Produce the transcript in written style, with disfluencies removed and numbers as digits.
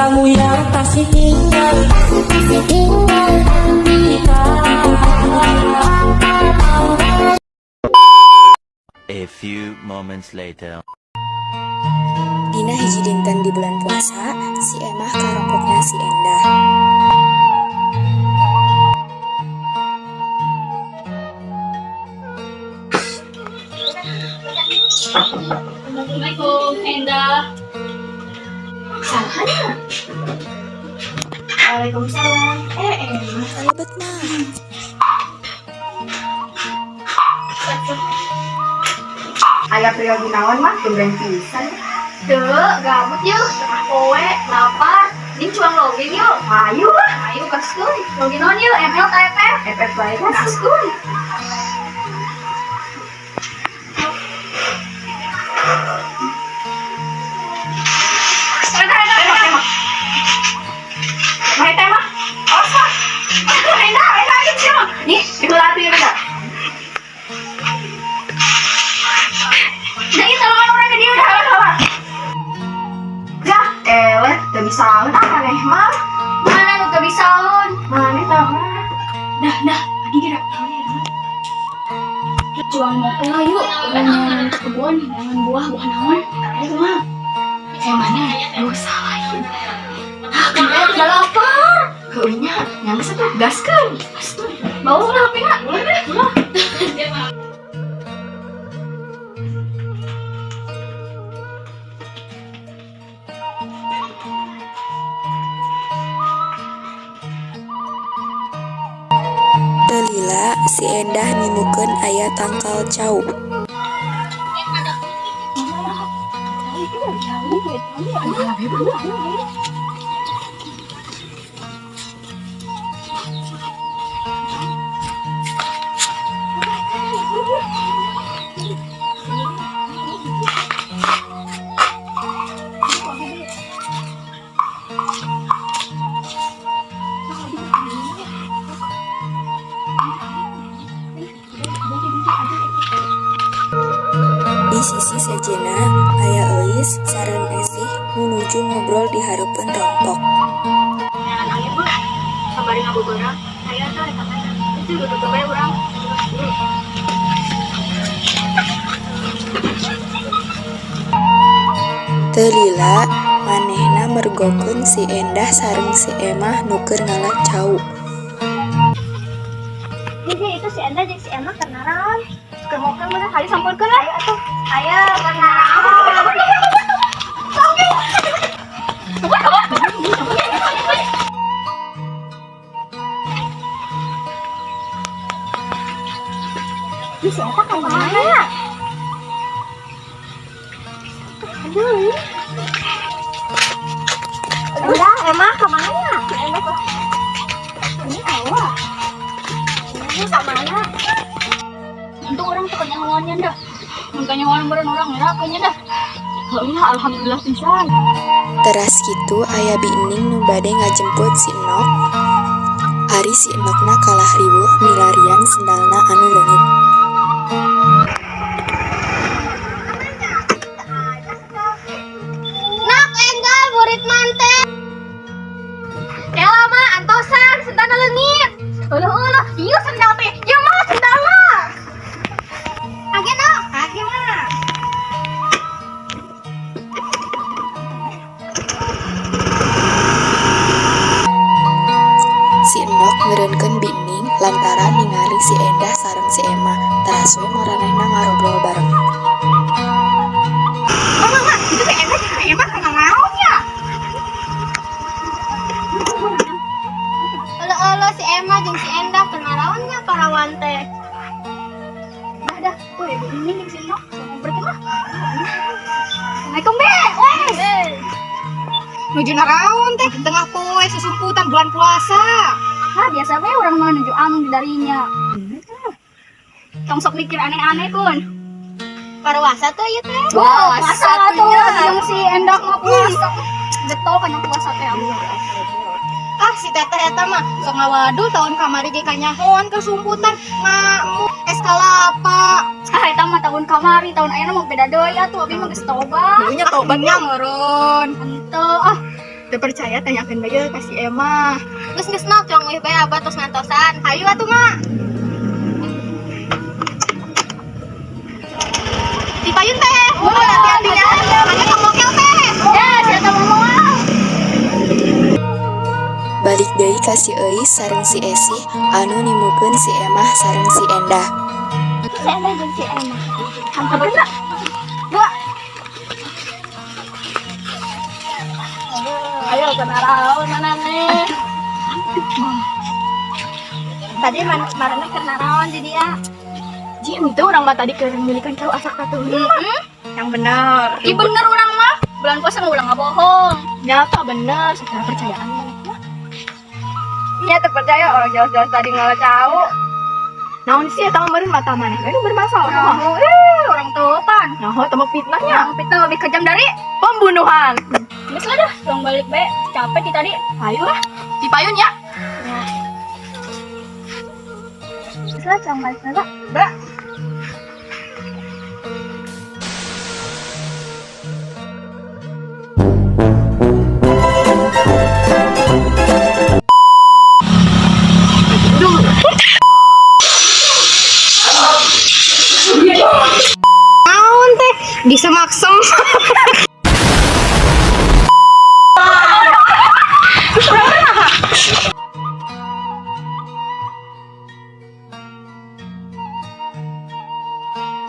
Kamu yang pasti tinggal, pasti tinggal kita. A few moments later. Dina hiji dinten di bulan puasa, si Emah ka rompokna si Endah. Assalamualaikum, Endah. Saha? Waalaikumsalam. Eh, Emah. Kalebet, Mah. Aya priyogi naon, Mah? Tumben pisan. Tuh, gabut yuk, tengah poe, lapar. Ini cuang login yuk. Ayo lah. Ayo gaskeun. Login naon yuk, ML ta FF? FF bae kan. Gaskeun. Endah, endah, endah. Tembak. Mah, tembak. Awas, Mah. Endah, endah, ayo siapa? Nih, diheula atuh ieu dah. Nah, itu tolongan urang ke dia udah. Udah, Yah, eleh, teu bisaeun ah maneh mah. Mana nu teu bisaeun? Maneh tah mah. Dah, dah, tadi kira. Cuang mau yuk, urang ke kebun, jangan buah, buah naon. Ayo mah. Kayak mana? Aduh, salah ya. Ah, kan udah lapar. Heueuh nya, nya geus atuh gaskeun. Bawa lah HP-na. Ulah deh, ulah. Teu lila si Endah nimukeun aya tangkal cau. Di sisi sejenna aya Euis sareng Esih nu nuju ngobrol di hareupeun rompok. Jangan angin mah. Sabari ngabuburan. Ayo tuh, rek mana? Itu duduk bae urang. Teu lila manehna mergokeun si Endah sareng si Emah nu keur ngala cau. Jadi itu si Endah jeung si Emah keur naraon? Keur mokel meureun hayu sampeurkeun lah. Ayo atuh. Ayo keur naraon. Ih, si Eta ka mana ya? Aduh. Endah, Emah ka mana ya? Endah kok. Ini awak. Ini ka mana? Untung urang tuh kanyahoannya dah. Mun kanyahoan meureun urang ngera kayaknya dah. Heuh, alhamdulillah pisan. Teras kitu aya Bi Ening nu bade ngajemput si Enok. Ari si Enokna kalah riweuh milarian sendalna anu leungit. Nak enggal murid mante. Kela mah antosan sendalna leungit. Uluh uluh, ieu sendal teh. Ieu mah sendalna. Age nok, age mah. Si Enok ngeureunkeun Bi Ening lantaran ningali si Endah sareng si Emah. Teras we maranehna ngarobrol bareng. Mama, mah, itu teh Endah jeung si Emah kana naon ya? Uluh uluh, si Emah jeung si Endah keur naraon nya parawan teh. Dah dah, tuh ibu ini jeung si Enok sampeurkeun mah. Assalamualaikum be. Weh. Nuju naraon teh tengah poe susumputan bulan puasa. Ah, biasa we urang mah nuju amung di darinya. Tong sok mikir aneh-aneh kun. Parwasa tuh ieu teh. Wah, puasa tuh yang si Endah mah puasa. Getol kan puasa teh. Ah, si teteh eta mah sok ngawadul, tahun kamari ge kanyahoan kesumputan ngamuk es kalapa. Ah, eta mah tahun kamari, tahun ayeuna mah beda deui atuh, abi mah geus tobat. Nya tobatnya meureun. Henteu ah. Teu percaya tanyakeun bae ka si Emah. Geus geus nok cong wih bae abah tos ngantosan. Hayu atuh mak. Di payun teh. Mun hati-hati nya. Ada kamokel teh. Ya, siapa mau moal. Balik deui ka si Euis sareng si Esih anu nimukeun si Emah sareng si Endah. Si Endah jeung si Emah. Hampir bener. Dua. Ayo kenaraon mana nih? Tadi mana marana keur naraon di dia? Jim, itu urang mah tadi keur milikan cau asak tatuh. Yang bener. Ih bener urang mah. Bulan puasa mah ulah ngabohong. Nyata bener, secara percayaan maneh mah. Nya terpercaya orang jelas-jelas tadi ngalah cau. Naon sih eta mah meureun mata maneh we nu bermasalah mah. Oh, eh, orang topan. Nah, teu mah fitnahnya. Orang fitnah lebih kejam dari pembunuhan. Geus lah dah, pulang balik bae. Capek di tadi. Ayo lah, di payun ya. Geus lah, pulang balik bae, Pak. Mbak. Naon teh disemak-semak.